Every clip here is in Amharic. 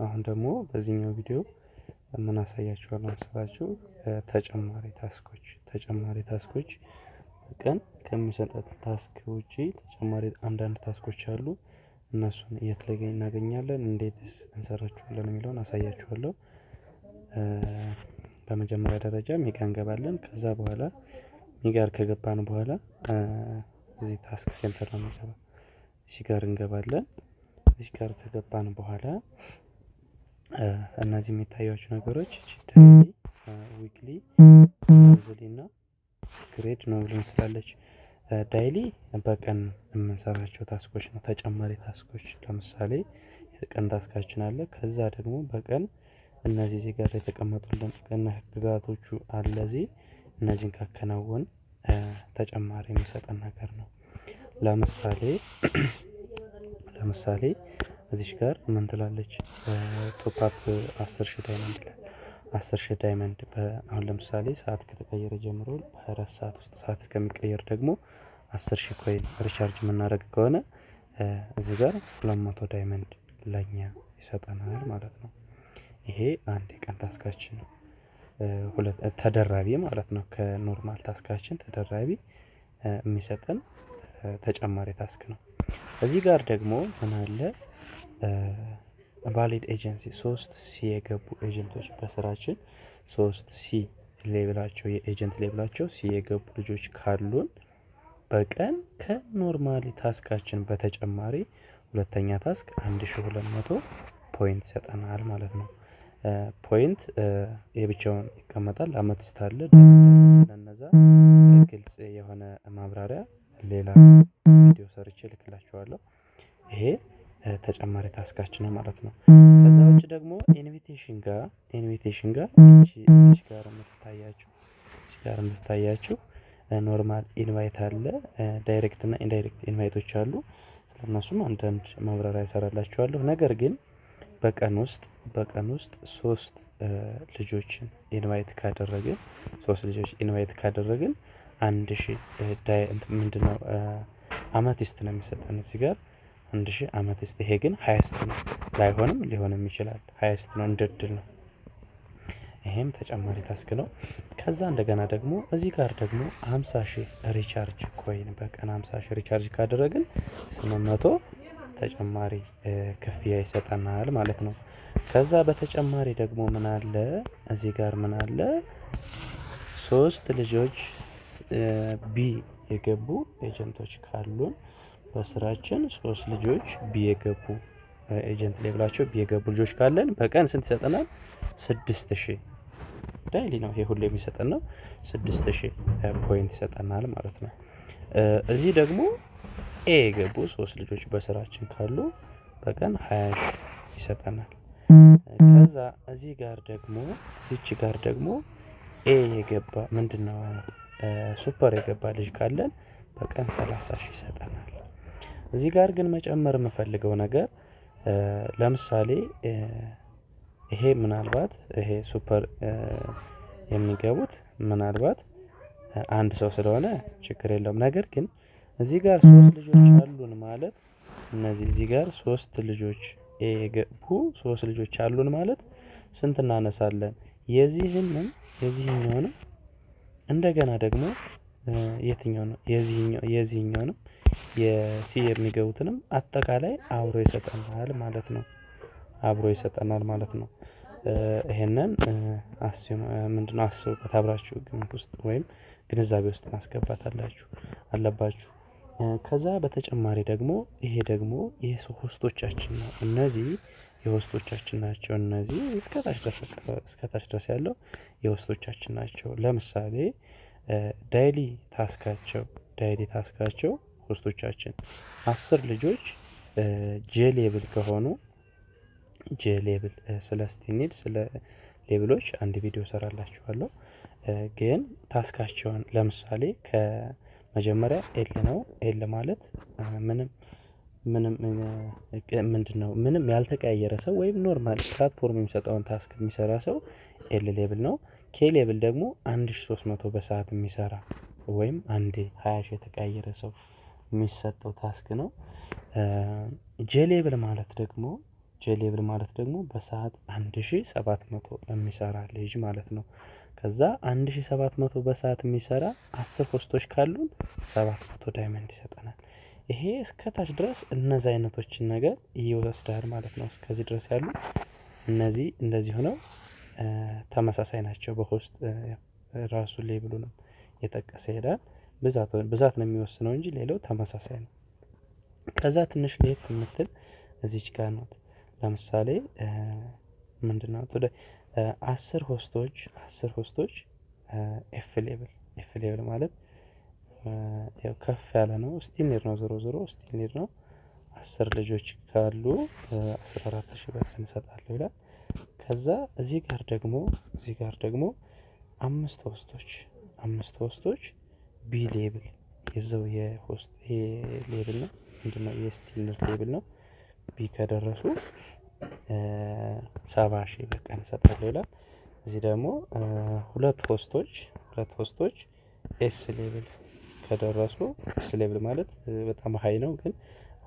አሁን ደግሞ በዚህኛው ቪዲዮ ምን አሳያችኋለሁ መሰላችሁ? ተጨማሪ task ኦች በቀን ከሚሰጠን task ውጪ ተጨማሪ አንዳንድ task ኦች አሉ። እነሱን የት ላይ እናገኛለን፣ እንዴትስ እንሰራቸዋለን የሚለውን አሳያችኋለሁ። በመጀመሪያ ደረጃ ሜጋ እንገባለን። ከዛ በኋላ ሜጋ ከገባን በኋላ እዚህ task center ነው የምንገባው። እዚህ ጋር እንገባለን። እዚህ ጋር ከገባን በኋላ እነዚህ የሚታያችሁ ነገሮች daily፣ weekly፣ monthly እና grade ነው ብለን ትላለች። Daily በቀን የምንሰራቸው task ኦች ነው፣ ተጨማሪ task ኦች። ለምሳሌ የቀን task ኣችን አለ። ከዛ ደግሞ በቀን እነዚህ እዚህ ጋር የተቀመጡልን ከነ ህግጋቶቹ አለ እዚህ፣ እነዚህን ካከናወን ተጨማሪ የሚሰጠን ነገር ነው። ለምሳሌ እዚች ጋር ምን ትላለች? Top up 10,000 diamond ይላል። 10,000 diamond አሁን ለምሳሌ ሰዓት ከተቀየረ ጀምሮ በ24 ሰዓት ውስጥ፣ ሰዓት እስከሚቀየር ደግሞ 10,000 coin recharge የምናደርግ ከሆነ እዚህ ጋር 200 diamond ለኛ ይሰጠናል ማለት ነው። ይሄ አንድ የቀን task ኣችን ነው። ሁለት ተደራቢ ማለት ነው። ከ normal task ኣችን ተደራቢ የሚሰጠን ተጨማሪ task ነው። እዚህ ጋር ደግሞ ምን አለ? Valid agency ሶስት C የገቡ agent ኦች፣ በስራችን ሶስት C level ኣቸው፣ የ agent level ኣቸው C የገቡ ልጆች ካሉን በቀን ከ normally task ኣችን በተጨማሪ ሁለተኛ task 1200 point ይሰጠናል ማለት ነው። Point የብቻውን ይቀመጣል። Amethyst አለ፣ ስለነዛ ግልጽ የሆነ ማብራሪያ ሌላ ቪዲዮ ሰርቼ እልክላችኋለሁ። ይሄ ተጨማሪ task ኣችን ነው ማለት ነው። ከዛ ውጭ ደግሞ invitation ጋር እቺ እዚች ጋር የምትታያችሁ፣ እዚህ ጋር የምትታያችሁ normal invite አለ፣ direct እና indirect invite ኦች አሉ። ስለእነሱም አንዳንድ ማብራሪያ እሰራላችኋለሁ። ነገር ግን በቀን ውስጥ ሶስት ልጆችን invite ካደረግን፣ ሶስት ልጆች invite ካደረግን 1000 ምንድነው amethyst ነው የሚሰጠን፣ እዚህ ጋር 1000 amethyst። ይሄ ግን highest ነው፣ ላይሆንም ሊሆንም ይችላል። Highest ነው፣ እንደ እድል ነው። ይሄም ተጨማሪ task ነው። ከዛ እንደገና ደግሞ እዚህ ጋር ደግሞ 50,000 recharge coin፣ በቀን 50,000 recharge ካደረግን 800 ተጨማሪ ክፍያ ይሰጠናል ማለት ነው። ከዛ በተጨማሪ ደግሞ ምን አለ? እዚህ ጋር ምን አለ? ሶስት ልጆች B የገቡ agent ኦች ካሉን፣ በስራችን ሶስት ልጆች B የገቡ፣ agent level ኣቸው B የገቡ ልጆች ካለን በቀን ስንት ይሰጠናል? 6000፣ daily ነው ይሄ፣ ሁሌ የሚሰጠን ነው። 6000 point ይሰጠናል ማለት ነው። እዚህ ደግሞ A የገቡ ሶስት ልጆች በስራችን ካሉ በቀን 20,000 ይሰጠናል። ከዛ እዚህ ጋር ደግሞ፣ እዚች ጋር ደግሞ A የገባ፣ ምንድነው super የገባ ልጅ ካለን በቀን 30,000 ይሰጠናል። እዚህ ጋር ግን መጨመር የምፈልገው ነገር ለምሳሌ ይሄ ምናልባት ይሄ super የሚገቡት ምናልባት አንድ ሰው ስለሆነ ችግር የለውም። ነገር ግን እዚህ ጋር ሶስት ልጆች አሉን ማለት፣ እነዚህ እዚህ ጋር ሶስት ልጆች የገቡ ሶስት ልጆች አሉን ማለት ስንት እናነሳለን? የዚህንም የዚህኛውንም እንደገና ደግሞ የትኛው ነው የዚህኛው የዚህኛውንም የ C የሚገቡትንም አጠቃላይ አብሮ ይሰጠናል ማለት ነው። አብሮ ይሰጠናል ማለት ነው። ይሄንን ምንድነው አስቡበት፣ አብራችሁ ግምት ውስጥ ወይም ግንዛቤ ውስጥ ማስገባት አለባችሁ። ከዛ በተጨማሪ ደግሞ ይሄ ደግሞ የ host ኦቻችን ነው። እነዚህ የ host ኦቻችን ናቸው። እነዚህ እስከ ታች ድረስ ያለው የ host ኦቻችን ናቸው። ለምሳሌ daily task ኣቸው host ኦቻችን 10 ልጆች J level ከሆኑ፣ J level፣ ስለ ስቲኒድ ስለ level ኦች አንድ ቪዲዮ እሰራላችኋለሁ። ግን task ኣቸውን ለምሳሌ ከመጀመሪያ L ነው። L ማለት ምንም ምንም ምንድነው ምንም ያልተቀያየረ ሰው ወይም normal platform የሚሰጠውን task የሚሰራ ሰው L level ነው። K level ደግሞ 1300 በሰዓት የሚሰራ ወይም አንዴ 20,000 የተቀያየረ ሰው የሚሰጠው task ነው። J level ማለት ደግሞ J level ማለት ደግሞ በሰአት 1700 የሚሰራ ልጅ ማለት ነው። ከዛ 1700 በሰዓት የሚሰራ 10 host ኦች ካሉን 700 diamond ይሰጠናል። ይሄ እስከታች ድረስ እነዚህ አይነቶችን ነገር ይወስዳል ማለት ነው። እስከዚህ ድረስ ያሉ እነዚህ እንደዚህ ሆነው ተመሳሳይ ናቸው። በ host ራሱ level ኡ ነው የጠቀሰ ይሄዳል። ብዛት ነው የሚወስነው እንጂ ሌላው ተመሳሳይ ነው። ከዛ ትንሽ ለየት የምትል እዚች ጋር ናት። ለምሳሌ ምንድነው ወደ 10 host ኦች F level። F level ማለት ያው ከፍ ያለ ነው። Still need ነው፣ ዞሮ ዞሮ still need ነው። 10 ልጆች ካሉ 14,000 በቀን እሰጣለሁ ይላል። ከዛ እዚህ ጋር ደግሞ አምስት host ኦች B level፣ የዛው የ host ይሄ level ነው፣ ምንድነው የ still need level ነው። B ከደረሱ 70,000 በቀን እሰጣለሁ ይላል። እዚህ ደግሞ ሁለት host ኦች S level ከደረሱ፣ S level ማለት በጣም high ነው፣ ግን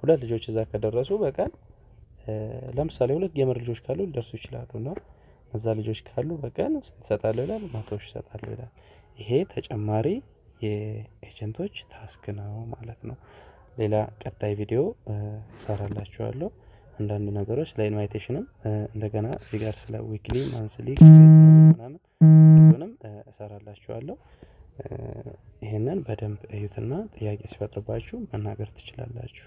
ሁለት ልጆች እዛ ከደረሱ በቀን፣ ለምሳሌ ሁለት gamer ልጆች ካሉ ሊደርሱ ይችላሉ፣ እና እዛ ልጆች ካሉ በቀን ስንት እሰጣለሁ ይላል? 100,000 እሰጣለሁ ይላል። ይሄ ተጨማሪ የ agent ኦች task ነው ማለት ነው። ሌላ ቀጣይ ቪዲዮ እሰራላችኋለሁ። አንዳንድ ነገሮች ስለ invitation ም እንደገና እዚህ ጋር ስለ weekly፣ monthly ምናምን ሁሉንም እሰራላችኋለሁ። ይሄንን በደንብ እዩትና ጥያቄ ሲፈጥርባችሁ መናገር ትችላላችሁ።